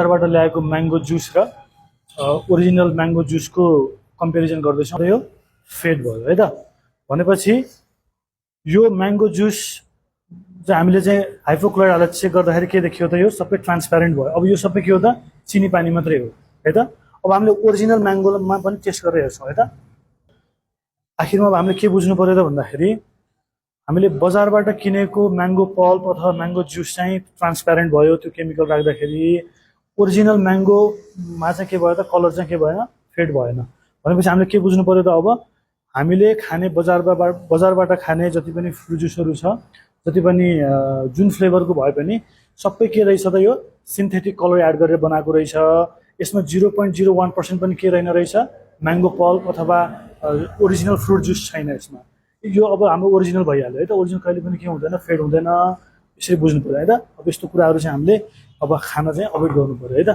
बजारबाट ल्याएको mango juice र ओरिजिनल म्याङ्गो जुसको कम्पेरिजन गर्दैछौँ र यो फेड भयो है त। भनेपछि यो म्याङ्गो जुस चाहिँ हामीले चाहिँ हाइपोक्लोराइड हालेर चेक गर्दाखेरि के देखियो त, यो सबै ट्रान्सप्यारेन्ट भयो। अब यो सबै के हो त, चिनी पानी मात्रै हो है त। अब हामीले ओरिजिनल म्याङ्गोमा पनि टेस्ट गरेर हेर्छौँ है त। आखिरमा अब हामीले के बुझ्नु पर्यो त भन्दाखेरि हामीले बजारबाट किनेको म्याङ्गो पल्प अथवा म्याङ्गो जुस चाहिँ ट्रान्सप्यारेन्ट भयो त्यो केमिकल राख्दाखेरि, ओरिजिनल म्याङ्गोमा चाहिँ के भयो त, कलर चाहिँ के भएन, फेड भएन। भनेपछि हामीले के बुझ्नु पर्यो त, अब हामीले खाने बजारबाट खाने जति पनि फ्रुट जुसहरू छ, जति पनि जुन फ्लेभरको भए पनि सबै के रहेछ त, यो सिन्थेटिक कलर एड गरेर बनाएको रहेछ। यसमा 0.01% पनि के रहेन रहेछ, म्याङ्गो पल्प अथवा ओरिजिनल फ्रुट जुस छैन यसमा। यो अब हाम्रो ओरिजिनल भइहाल्यो है त। ओरिजिनल कहिले पनि के हुँदैन, फेड हुँदैन। यसरी बुझ्नु पर्यो है त। अब यस्तो कुराहरू चाहिँ हामीले अब खाना चाहिँ अभोइड गर्नु पर्यो है त।